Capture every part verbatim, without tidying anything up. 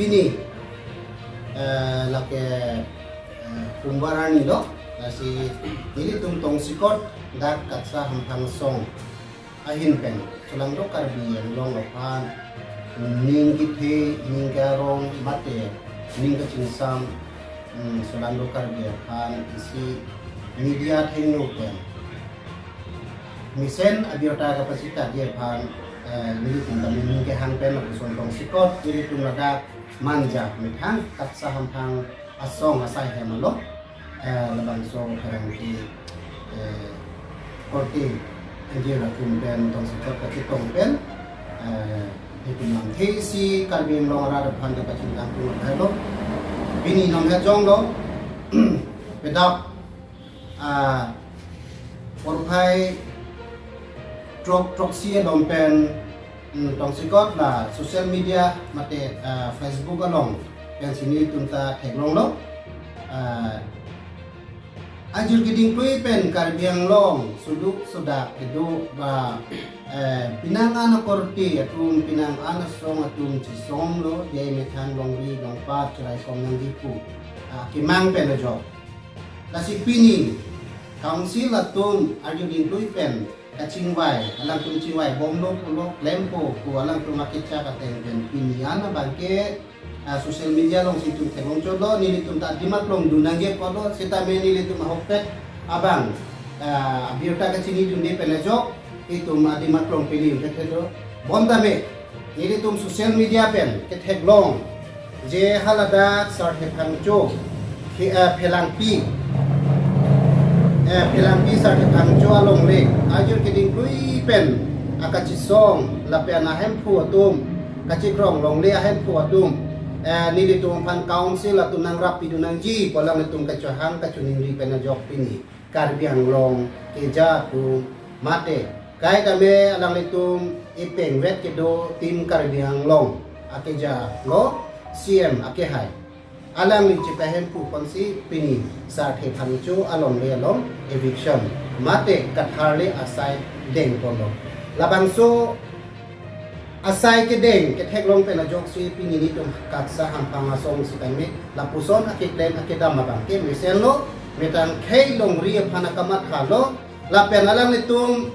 Pini, eh, lake, eh, Kumbar arni lo, lasi nelitum tongsekot dak Katsa Hamphang Asong ahin pen solangdo Karbi Anglong aphan ning kethe, ning karong mate ning kachingsam, hmm, solangdo Karbi aphan isi media athengno pen mesen abirta kapasitatji aphan, eh, nelitum tame ning kehang pen lapuson tongsekot nelitum ladak Manja methang Katsa Hamphang Asong asai hem along, eh, labangso pherangke, eh, korte anjir atum pen tongsekot kachetong pen, eh, nelitum lamthe isi Karbi Anglong arat aphan kapachini langtung lahai lo. Pini nonke jonglo, pedak, ah, porphai throk throksi along pen, hmm, tongsekot la social media mate, ah, Facebook along pensi nelitum ta theklonglo. Ah, ajir keding klui pen Karbi Anglong suduk sudak kedo ba, eh, penang an akorte atum, penang an asong atum chesonglo, jai methang longri longpat cheraikom nangji pu, ah, kemang pen ajok. Lasi pini Council atum arju dingtui pen kachingvai, alangtum chingvai bomlo pulo klempo pu alangtum akechak ateng pen pini an abangke, ah, social media alongsi itum theklong chotlo, nelitum ta adim aklong dun nangji apotlo, sitame nelitum ahokpet abang, ah, abirta kachinidunde pen ajok itum adim aklong pini pethelo. Bonta me nelitum social media pen ketheklong je haladak Sarthe Phangcho, phe-, eh, Phelangpi, eh, Phelangpi Sarthe Phangcho alongle ajir keding klui pen akachesong lapen ahemphu atum, kachekrong longle ahemphu atum, eh, nelitum aphan Council atum nangrap pidun nangji pu alanglitum kachohang kachoningri pen ajok pini Karbi Anglong keja atum mate, kaitame alanglitum ipengvet kedo Team Karbi Anglong akeja lo, C M akehai, alangli chepahemphu ponsi pini Sarthe Phangcho alongle along eviction mate katharle asai dengponlo. Labangso asai kedeng ketheklong pen ajoksi pini nelitum Katsa Hamphang Asong sitame lapuson akeklem akedam abangke mesenlo, methang khei longri aphan akamathalo, lapen alanglitum,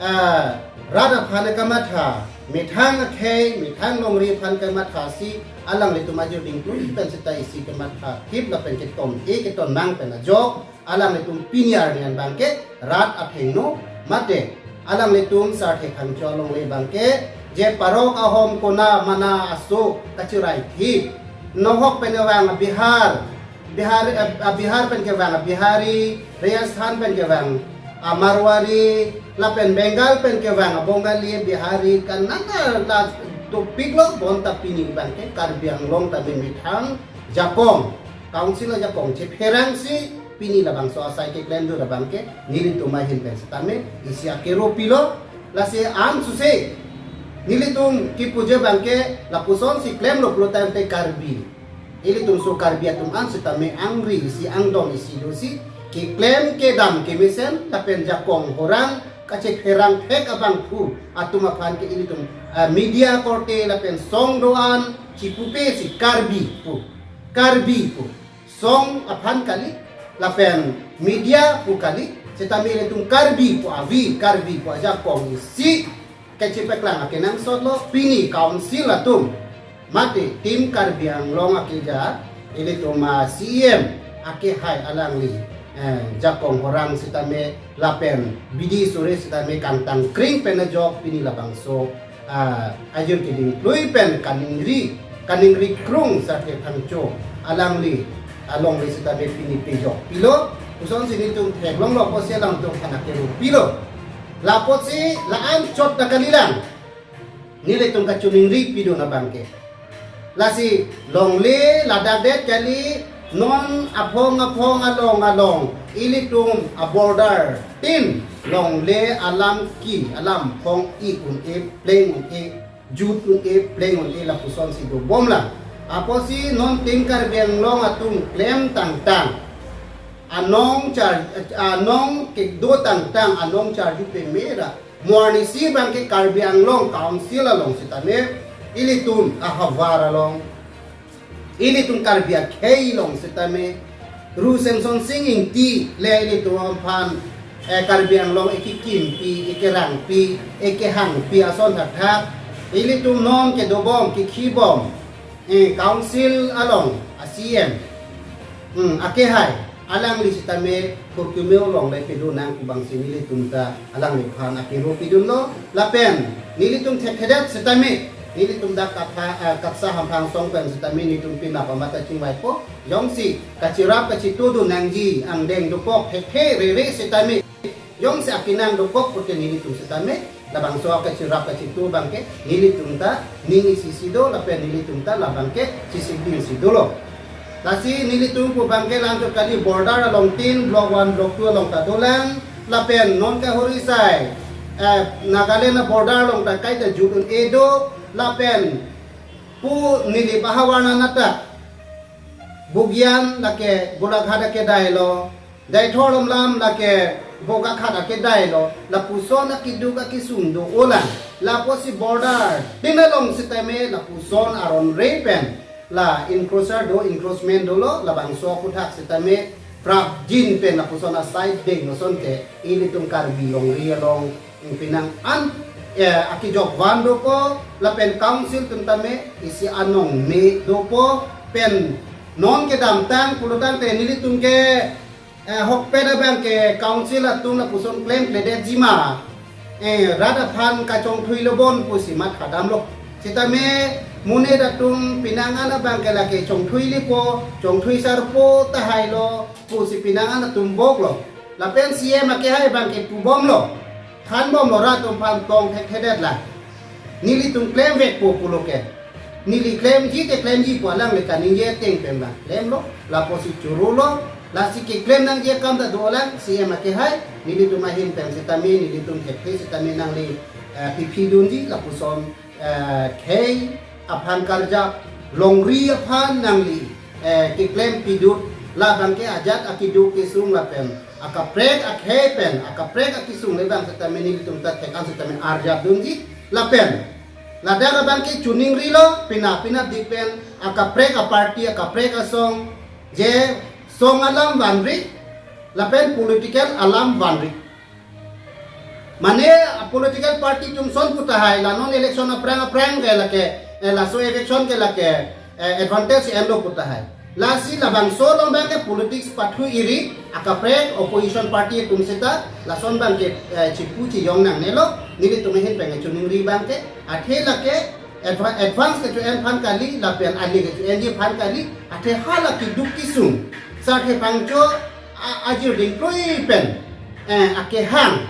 ah, rat aphan akamatha, methang akhei, methang longri aphan kamathasi alanglitum ajir dingtui pen seta isi kamatha thip lapen ketom-e ketonang pen ajok alanglitum pini arni an abangke rat athengno mate alanglitum Sarthe Phangcho alongle abangke je parok ahom kona mana aso kachirai thip, nohok pen kevang Bihar, Bihar, eh, ah, Bihar pen kevang Bihari, Rajasthan pen kevang, ah, Marwari, lapen Bengal pen kevang Bengali, Bihari, kanana la topik lo, bonta pini abangke Karbi Anglong tame methang jakong, Council ajakong chepherangsi pini labangso asai keklemdun abangke nelitum ahin pen sitame isi akero pilo, lasi ansose nelitum kipuji abangke lapusonsi klemlo pulo tangte Karbi, ilitum so Karbi atum an sitame angri isi angdong isi dosi keklem kedam kemesen lapen jakong horang kachepherang thek abangphu atum aphan ke ilitum, ah, media korte lapen song do-an chipupesi Karbi pu, Karbi pu. Song aphan kali, lapen media pu kali, sitame ilitum Karbi pu avi, Karbi pu ajakong isi kachepaklang akenangsotlo, pini Council atum mate Team Karbi Anglong akeja, ilitum a C M akehai alangli, eh, jakong horang sitame lapen bidi sore sitame kangtang kring pen ajok pini labangso, ah, ajir keding klui pen kaningri, kaningri krung Sarthe Phangcho alangli alongle sitame pini pejok pilo, pusonsi nelitum theklonglo apotsi alangtum aphan akero pilo. La apotsi la-an chot ta kalilang nelitum kachoningri pidun abangke. Lasi longle ladak det kali, non aphong aphong along along ilitum a-border tin longle alam ki alam phong i un-e pleng un-e jut un-e pleng un-e lapusonsi dobomlang. Apotsi non Team Karbi Anglong atum klem tangtang anong char, anong kedo tangtang anong charju pemera mo arnisi abangke Karbi Anglong Council along sitame ilitum ahavar along Ilitum Karbi akhei along setame Ru Semson Sing Ingti le ilitum aphan, eh, Karbi Anglong ekekimpi, ekerangpi, ekehangpi ason thakthak ilitum non kedobom, kekhibom, eh, council along a-C M, hmm, akehai alangli setame kurkume along le pedun nang pu abangsi nelitum ta alangliphan akero pedunlo. Lapen nelitum thekthedet setame nelitum dak katha, eh, Katsa Hamphang asong pen setame nelitum pinap amat ta chingvaipo. Jongsi kachirap kachitudun nangji angdeng dokok thekthe rere setame, jongsi akinang dokok pute nelitum setame labangso kachirap kachitu abangke nelitum ta ning isi si do, lapen nelitum ta labangke chisik ding si dolo. Lasi nelitum pu abangke la-anchot kali, border along tin, block one, block two along ta dolang, lapen non ke horisai, eh, Nagaland a-border along ta kaita jut un-e do, lapen pu Nilip ahavar nangta Bokajan lake Golaghat akedailo, Deithor Lumlam lake Bokakhat akedailo, lapuson akeduk akesung do-olang. Lapusi border tin along setame lapuson aron re pen la encroacher do, encroachment dolo, labangso aphuthak setame prapjin pen lapuson a-side deng ason te ilitum Karbi longri along penang an, eh, akejok van dopo, lapen council atum tame isi anong me dopo, pen non kedamtang pulotangte nelitum ke, eh, ahokpet abangke council atum lapuson klemkledetji ma, eh, rat aphan kachongthui lo bon pusi mathadamlo. Setame monit atum penang an abangke lake chongthui lipo, chongthui sarpo tahailo pusi penang an atum boklo. Lapen C M akehai abangke pubomlo, thanbomlo, rat atum aphan tong thekthedet la. Nelitum klemvekpo pulo ke. Neli klemji te klemji pu alangli kaningje ateng pen abang klemlo, lapusi chorolo. Lasi keklem nangji akam ta dolang, C M akehai, nelitum ahin pen setame, nelitum thekthe setame nangli, eh, piphi dunji, lapuson, eh, khei aphan karjap, longri aphan nangli, eh, keklem pidun, labangke ajat akeduk kesung lapen akaprek akhei pen akaprek akesung le abang setame nelitum ta thek an setame arjap dunji, lapen ladak abangke choningrilo, pina pina dik pen akaprek a-party, akaprek asong, je song alam vanri, lapen political alam vanri. Mane a-political party atum ason pu tahai, la non election aphrang aphrang ke lake, eh, laso election ke lake, eh, advantage enlo pu tahai. Lasi labangso along abangke politics pathu iri, akaprek opposition party atum seta lason abangke, eh, chipu chijong nangnelo, nelitum ahin pen choningri abangke, athe lake adva-, advance kecho-en aphan kali, lapen ali kecho-enji aphan kali, athe hala keduk kesung, Sarthe Phangcho a-, ajir dingklui pen, eh, akehang,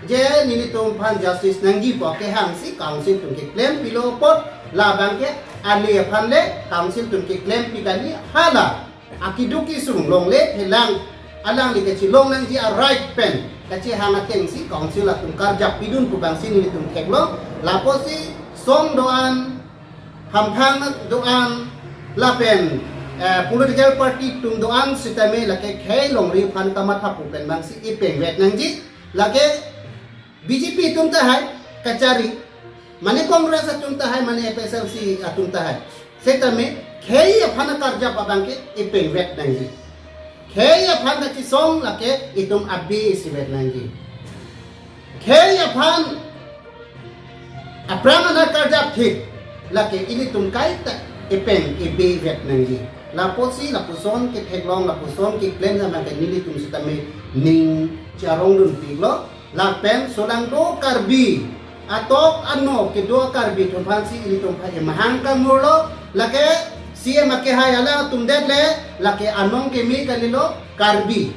je nelitum aphan justice nangji pu akehang si council atum keklem pilo apot, labangke ali aphan le council atum keklem pi kali, hala akeduk kesung longle phelang alangli kachelong nangji a-right pen kachehang ateng si council atum karjap pidun pu abang si nelitum theklo. Lapusi song do-an, hamphang do-an, lapen, eh, political party atum do-an setame lake khei longri aphan kamatha pu pen abang si ipengvet nangji. Lake B J P atum tahai kachari, mane Congress atum tahai, mane F S L C atum tahai, setame khei aphan karjap abangke ipengvet nangji. Khei aphan kachesong lake itum abi isivet nangji. Khei aphan aphrang an karjap thik lake ilitum kaita ipeng ibivet nangji. Lapusi lapuson ketheklong, lapuson keklem abangke nelitum setame ning charong dunpiklo. Lapen solangdo Karbi atok ano kedo Karbi atum aphan si ilitum aphan emahang kangmurlo, lake C M akehai alanglitum det le, lake anong keme kalilo, Karbi.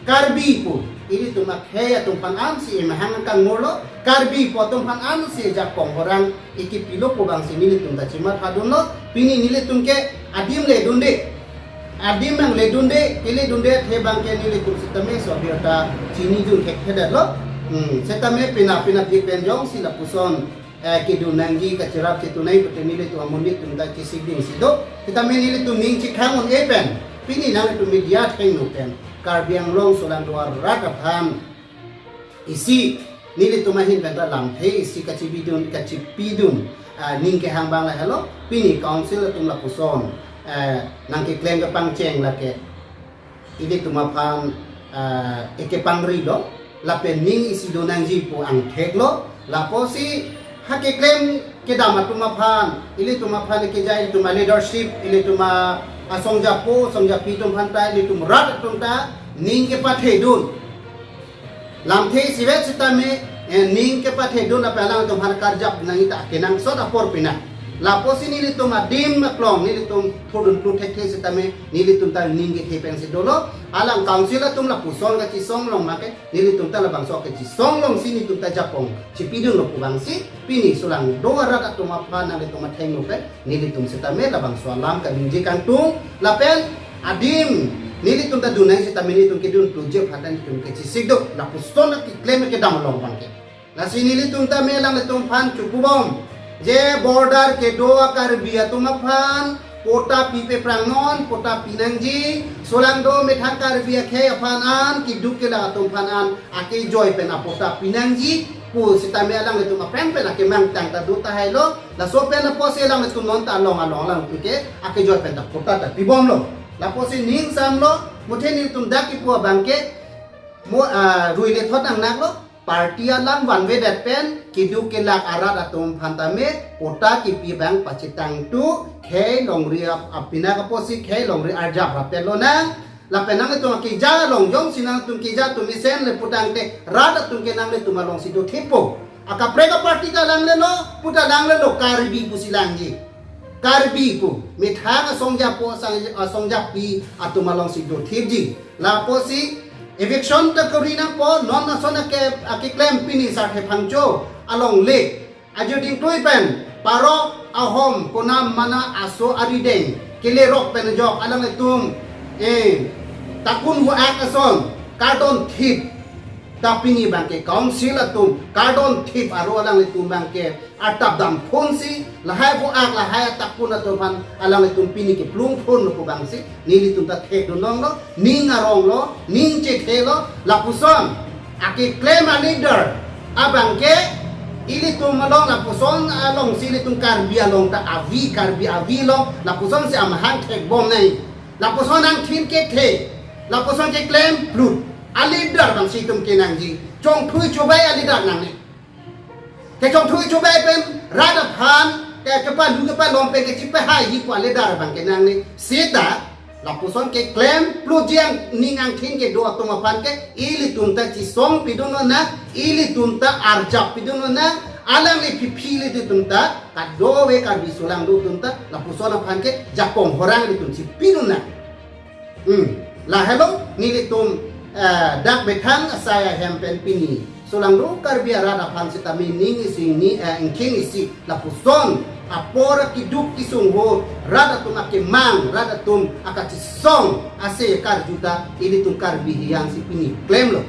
Karbi pu ilitum akhei atum aphan an si emahang kangmurlo, Karbi pu atum aphan an si jakong horang ikipilo pu abang si nelitum ta chimathadunlo. Pini nelitum ke adim le dunde, adim nang le dunde, pele dunde, athe abangke nelitum setame so abirta chinidun thekthedetlo. Hmm, setame pina pina dik pen jongsi lapuson, eh, kedun nangji, kachirap chitu nangji pute nelitum amonit atum ta chisik ding si do. Setame nelitum ning chikhang un-e pen, pini nanglitum media athengno pen Karbi Anglong solangdo arat aphan isi nelitum ahin pen ta lamthe isi kachibidun, kachipidun, ah, ning kehang abang lahelo. Pini council atum lapuson, eh, nangkeklem kepangcheng lake ilitum aphan, eh, ekepangri lo, lapen ning isi do nangji pu angthek lo, lapusi ha keklem kedam atum aphan, ilitum aphan keja ilitum aleadership, ilitum a, asongjapo, songjapi atum aphan ta, ilitum rat atum ta ning kepathedun. Lamthe isivet sitame, eh, ning kepathedun lapen alangtum aphan karjap nangji ta kenangsot apor pina. Lapusi nelitum adim aklong, nelitum thurdun plu thekthe sitame, nelitum ta ning kethe pensi dolo. Alang council atum lapuson kachisong long make, nelitum ta labangso kachisong longsi nelitum ta japong chipidun lo pu abangsi, pini solangdo arat atum aphan nanglitum athengno pen nelitum sitame labangso alam kaningje kangtung, lapen adim nelitum ta dun nang sitame nelitum kedun pluje aphan ta nelitum kechisik do, lapuson keklem kedam along abangke. Lasi nelitum tame alanglitum aphan chukubom, je border kedo a Karbi atum aphan pota pipe prangnon, pota pinangji, solangdo methang Karbi akhei aphan an, keduk kelak atum aphan an akejoi pen apota pinangji pu sitame alanglitum aphrang pen akemang tang ta do tahai lo. Laso pen apotsi alanglitum non ta along along alangtum ke akejoi pen ta pota ta pibom lo. Lapusi ning sam lo, muthe nelitum dak kipu abangke, mo, ah, rui le thot nang nak lo, party alam vanvedet pen keduk kelak arat atum aphan tame pota kipi abang pachethang tu, khei longri ap-, apina kaposi khei longri arjap rapet lonang. Lapen nangtum keja along jongsi nangtum keja atum isen le putangte rat atum ke nanglitum alongsi do thipo. Akaprek aparty ta langle lo, puta langle lo, Karbi pusi langji. Karbi pu, methang asongjapo, asong, asongjapi atum alongsi do thipji. Lapusi eviction ta kori nangpo, non ason ake, akeklem pini sarthe phangcho alongle. Ajo dingtui pen, parok ahom konam mana aso arideng kelerok pen ajok alanglitum, eh, takun hu ak ason kardon thip. Ta pini abangke council atum kardon thip aro alanglitum abangke atap dam phonsi, lahai vo ak lahai atakun atum aphan alanglitum pini keplung phon lo pu abangsi nelitum ta thekdun longlo, ning arong lo, ning chethe lo. Lapuson akeklem aleader abangke ilitum along, lapuson alongsi ilitum Karbi along ta avi, Karbi avi along lapusonsi amahang thekbom nai. Lapuson angthin kethe, lapuson keklem plut aleader abangsi itum kenangji. Chongthui chobai aleader nangne. Kechongthui chobai pen rat aphan ke, kepalu kepalom pen kechipahaiji pu aleader abangke nangne. Seta lapuson keklem pluje aning angthin kedo atum aphan ke ilitum ta chisong pidun lonang, ilitum ta arjap pidun lonang, alangli phiphi ilitum ta kadokave Karbi solangdo atum ta lapuson aphan ke japong horang ilitum chipidun nang. Hmm. Lahelo nelitum, eh, dak methang asai ahem pen pini solangdo Karbi arat aphan sitame ning isi ni, eh, ingking isi lapuson apor keduk kesung ho rat atum akemang, rat atum akachisong ase karju ta ilitum Karbi hian si pini klemlo.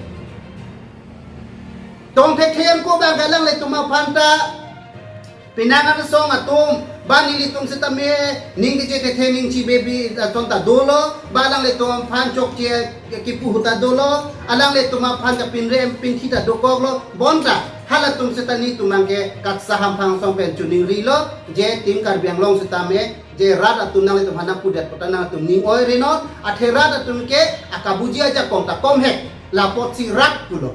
Tong thekthe ko abang alanglitum aphan ta penang asong atum, ba nelitum sitame ning kechethe ning chibebi ason ta dolo, ba alanglitum aphan chokche kipu hu ta dolo, alanglitum aphan kapinre pinthi ta dokoklo, bonta halatum sita nelitum abangke KATSSA hamphang asong pen choningrilo, je Team Karbi Anglong sitame je rat atum nanglitum aphan nangpudet puta nangtum ning oi rinon, athe rat atum ke akabuji ajakong ta komhek, lapotsi rat pulo.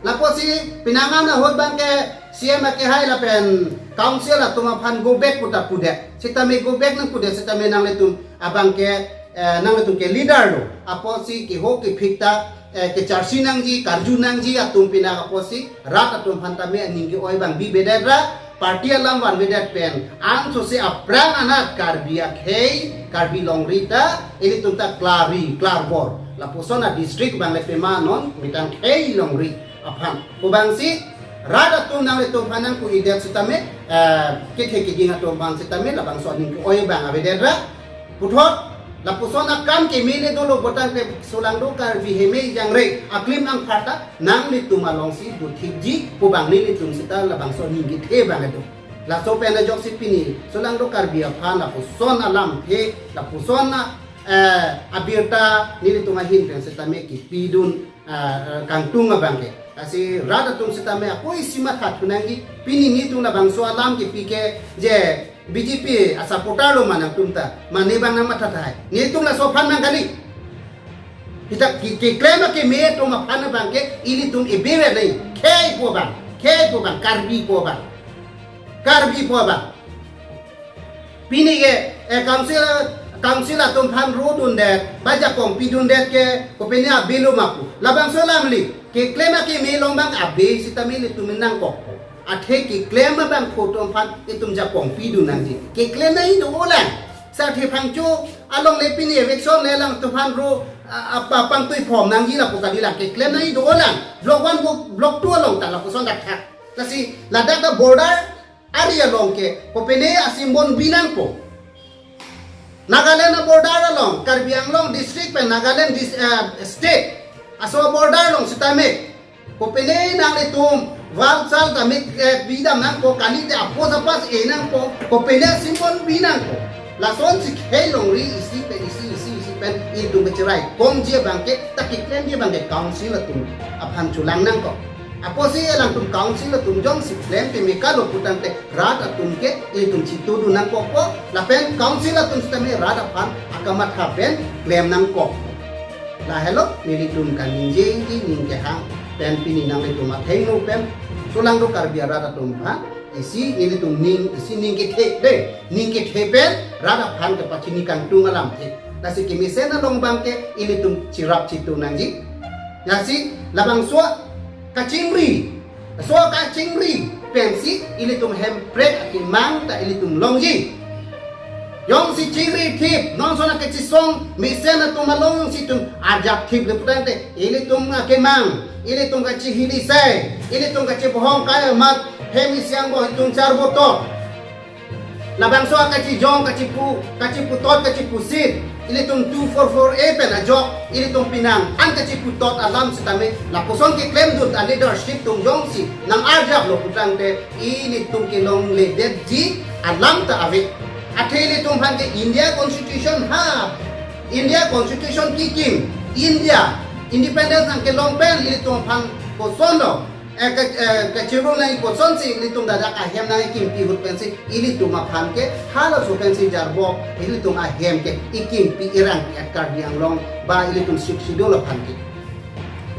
Lapusi penang ahut abangke CEM akehai lapen council atum aphan go back puta pudet. Sitame go back nangpudet sitame nanglitum abangke, eh, nanglitum ke leader lo. Apotsi keho kephik ta, eh, kecharsi nangji, karju nangji atum pina apotsi rat atum aphan tame aning ke-oi abang bibedet ra, party alam vanvedet pen, ansose aphrang anat Karbi akhei, Karbi longri ta ilitum ta klarri klarbor. Lapuson adistrict abang le pema non methang khei longri aphan. Pu abangsi rat atum nanglitum aphan nangku-idet sitame, eh, kethe kiding atum aphan sitame labangso aning ke-oi abang avedet ra. Puthot lapuson akam keme le dolo, botang ke solangdo Karbi heme jangre aklim angphat ta nanglitum alongsi do thipji pu abang nelitum sita labangso aning kethe abang do. Laso pen ajoksi pini solangdo Karbi aphan lapuson alamthe, lapuson a, eh, abirta nelitum ahin pen sitame kipidun, eh, kangtung abangke. Lasi rat atum sitame ako isi matha thu nangji, pini nelitum labangso alam kipi ke je B J P asupporter lo ma nangtum ta, mane bang nangmatha tahai. Netum laso aphan nang kali. Sita ke, keklem akeme atum aphan abangke ilitum ebewe nai. Khei pu abang, khei pu abang, Karbi pu abang. Karbi pu abang. Pini ke, eh, council, council atum aphan ro dundet, ba jakong pidundet ke, kopine abe lo ma pu. Labangso alam kali, keklem akeme along abang abe sitame ilitum nangkok. Athe keklem abangphu atum aphan itum jakong pidun nangji. Keklem nangji dolang. Sa athe Phangcho along le pini eviction le alangtum aphan ro, a, a, pa, pangtui phom nangji lapu kalilang. Keklem nangji dolang. Block one, block, block two along ta lapuson dak thak. Lasi ladak ta border area along ke, kopine a-symbol bi nangpo. Nagaland a-border along, Karbi Anglong district pen Nagaland dis-, eh, state, aso border along sitame, kopine nanglitum wall sal tame, eh, bidam nangpo, kalite apos apos e nangpo, kopine a-symbol bi nangpo. Lasonsi khei longri isi pen isi, isi, isi pen itum becherai. Komji abangke, ta keklemji abangke council atum aphan chelang nangkok. Apotsi alangtum council atum jongsi klem peme kalo putangte rat atum ke ilitum chitudun nangkokpo, lapen council atum sitame rat aphan akamatha pen klem nangkokpo. Lahelo nelitum kaningjeji, ning kehang pen pini nanglitum athengno pen chelang do Karbi arat atum aphan isi nelitum ning, isi ning kethe de, ning kethe pen rat aphan kepachini kangtung alamthe. Lasi kemesen along abangke ilitum cherap chitu nangji. Lasi labangso kachingri, so kachingri pensi ilitum Hemprek akemang ta ilitum longji. Jongsi chingri thip, non sona kachisong mesen atum along si itum arjap thip le putangte, ilitum akemang, ilitum kachihili sai, ilitum kachibohong kai amat hem isiang bo itum char boto. Labangso kachijong, kachipu, kachiputot, kachipusit, ilitum two four four A pen ajok ilitum pinang an kachiputot alam sitame, lapuson keklemdun a-leadership atum jongsi nang-arjaplo putangte, ilitum kelongledetji alam ta ave. Athe ilitum aphan ke India Constitution ha, India Constitution kikim, India independence nangkelong pen ilitum aphan kosonlo, eh, ke, eh, kechirung nangji, kosonsi ilitum ladak ahem nangkimpi ahut pensi ilitum aphan ke halaso pensi jarbok, ilitum ahem ke ikimpi irang at Karbi Anglong ba ilitum Sixth Schedule aphan ke.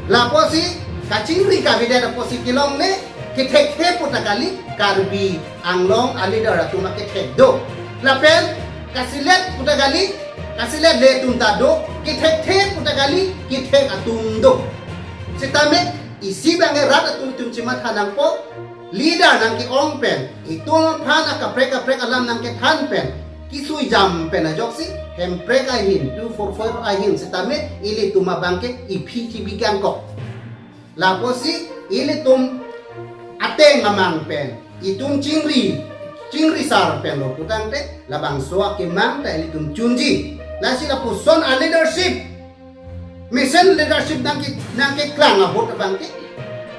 Lapusi kachingri kavedet apotsi kelongle, kethekthe puta kali, Karbi Anglong a-leader atum akethek do. Lapen kasilet puta kali, kasiletle atum ta do, kethekthe puta kali, kethek atum do. Sitame isi abangke rat atum itum chematha nangpo, leader nangke-ong pen, itum aphan akaprek kaprek alam nangkethan pen, kisui jam pen ajoksi, Hemprek ahin, two four four ahin sitame, ilitum abangke iphi chibi kangkok. Lapusi ilitum ateng amang pen, itum chingri, chingri sar penlo putangte, labangso akemang ta ilitum chunji. Lasi lapuson a-leadership, mesen leadership nangke, nangkeklang ahut abangke,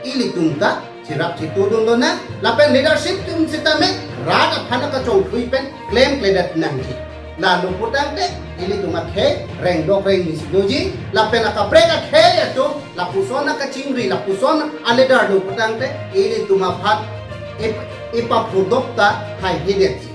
ilitum ta cherap chitudun lonang, lapen leadership atum sitame rat aphan akachongthui pen klemkledet nangji. Lalo putangte, ilitum akhei rengdok rengni si doji, lapen akaprek akhei atum, lapuson akachingri, lapuson a-leader do putangte, ilitum aphan ip-, ipaphodok ta haihedetji.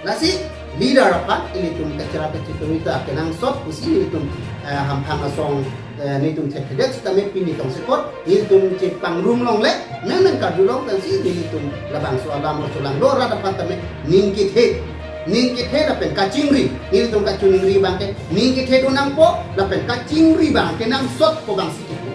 Lasi leader aphan ilitum kachira kachituri ta kenangsot pusi ilitum, eh, hamphang asong, eh, nelitum thethedet sitame pini tongsekot nelitum chepangrum longle, menmen karjulong pensi nelitum labangso alam arjulong do rat aphan tame ning kethe, ning kethe lapen kachingri, nelitum kachingri abangke ning kethe do nangpo, lapen kachingri abangke nangsotpo abangsi kethe.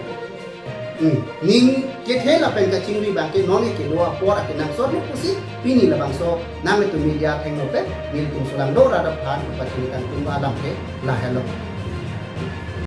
Hmm. Ning kethe lapen kachingri abangke non ke kedo apor akenangsotlo pusi pini labangso nanglitum media athengno pen nelitum chelang do rat aphan pachini kangtung alam ke lahelo.